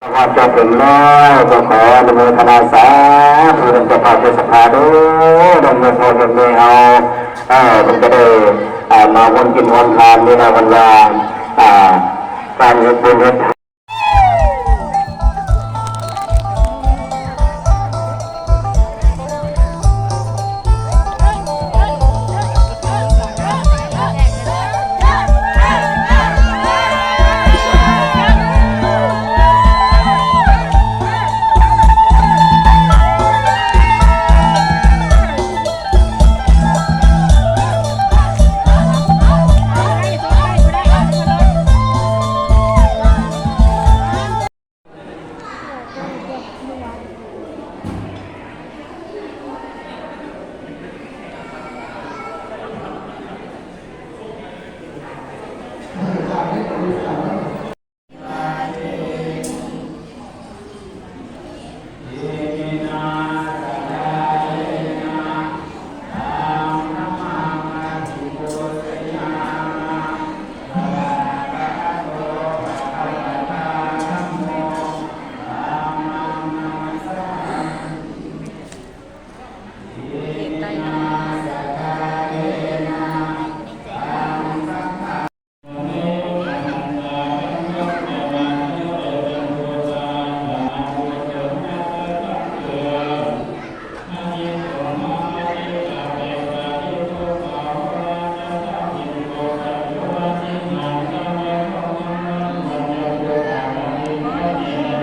ຮອດຈອດເຖິງແລ້ວ ກໍຂໍອະນຸໂມທະນາສາທຸນຳເຈົ້າພາບເຈົ້າສະພາເດີ ນຳເຈົ້າພໍ່ນຳແມ່ເຮົາ ເອີ ເພິ່ນກໍໄດ້ ເອີ ມາຮ່ວມກິນຮ່ວມທານນີ້ນະ ເພິ່ນວ່າ ອ່າ ການເຮັດບຸນເຮັດທານ